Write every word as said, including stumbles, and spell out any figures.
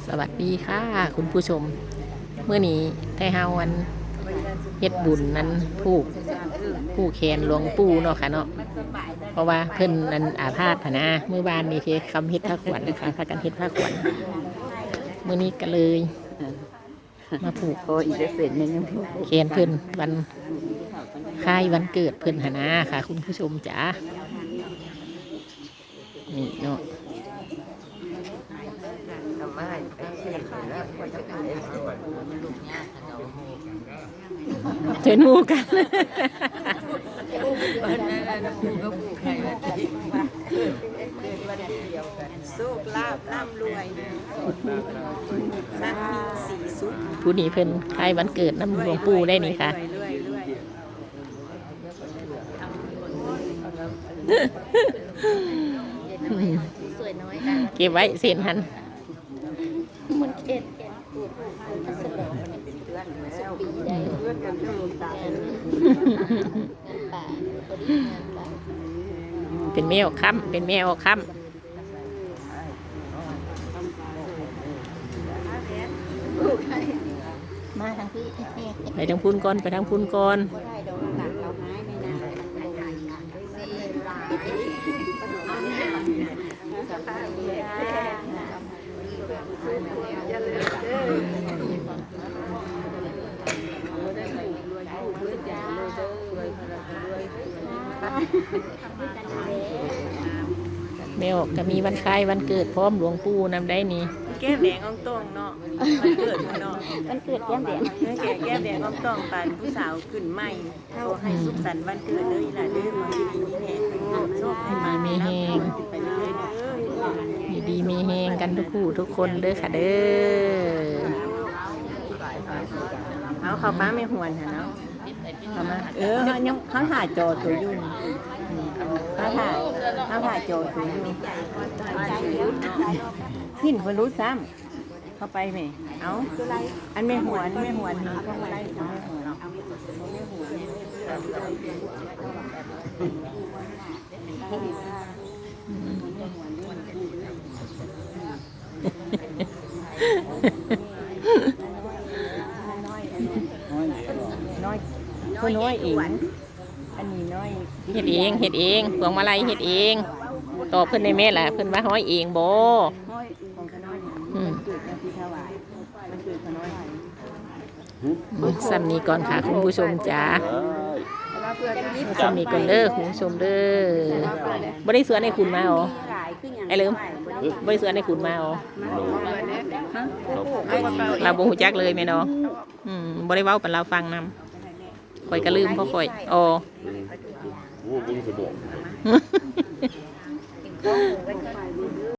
สวัสดีค่ะ คุณผู้ชม มื้อนี้ไทเฮาอันเฮ็ดบุญนั้นผูก ผูกแขนหลวงปู่เนาะค่ะเนาะ เพราะว่าเพิ่นอันอาพาธหั้นนะ มื้อวานนี้เทคำเฮ็ดผ้าขวัญค่ะ พากันเฮ็ดผ้าขวัญ มื้อนี้ก็เลยมาผูก ขออีกจักเส้นหนึ่ง แขนเพิ่นวันคล้ายวันเกิดเพิ่นหั้นนะค่ะ คุณผู้ชมจ๋า นี่เนาะ เชิญหมู่กัน โชคลาภร่ำรวย มั่งมีสีสุข ผู้นี้เพิ่นคล้ายวันเกิดนำหลวงปู่ได้นี่ค่ะ เก็บไว้เส้นหั้น มันเข็ด เป็นแมวค่ำ เป็นแมวค่ำ มาทางพี่ ไปทางพุ้นก่อน ไปทางพุ้นก่อน แม่ออกก็มีวันคล้ายวันเกิดพร้อมหลวงปู่นำได้นี่ แก้มแดงอ่องตองเนาะ วันเกิดเนาะ วันเกิดแก้มแดง แก้มแดงอ่องตองปานผู้สาวขึ้นใหม่ ขอให้สุขสันต์วันเกิดเด้ออีหล่าเด้อ ขอให้ดีมีแฮง โชคให้มา มีแฮง ไปเรื่อยๆเด้อ อยู่ดีมีแฮงกันทุกคู่ทุกคนเด้อค่ะเด้อ เอาเข้าป้าแม่หวนค่ะเนาะ เข้ามา เออ เขายัง เขาถ่ายจอตัวอยู่นี่ เขาถ่าย เขาถ่ายจอตัวอยู่ สิ้นเพิ่นรู้ซ้ำ เข้าไปแม่ เอา อันแม่หวน แม่หวนนี่ เข้ามาได้ เอาแม่หวน น้อย เพิ่นน้อยเอง อันนี้น้อย เฮ็ดเอง เฮ็ดเอง พวงมาลัยเฮ็ดเอง ตอบเพิ่นได้แม่ล่ะ เพิ่นว่าฮ้อยเองบ่ ห้อยของขน้อย อืม มันเกิดวันที่ถวาย มันเกิดขน้อย อืม ส่ำนี้ก่อนค่ะ คุณผู้ชมจ๋า ส่ำนี้ก่อนเด้อ คุณผู้ชมเด้อ บ่ได้ชวนไอ้ขุนมาอ๋อ ไอ้เลิม บ่ได้ชวนไอ้ขุนมาอ๋อ ลาวบ่ฮู้จักเลยแม่นบ่ อืม บ่ได้เว้าปานลาวฟังนำ ข้อยก็ลืมเพราะข้อย อ๋อ อืม โอ้ บ่มีสมอง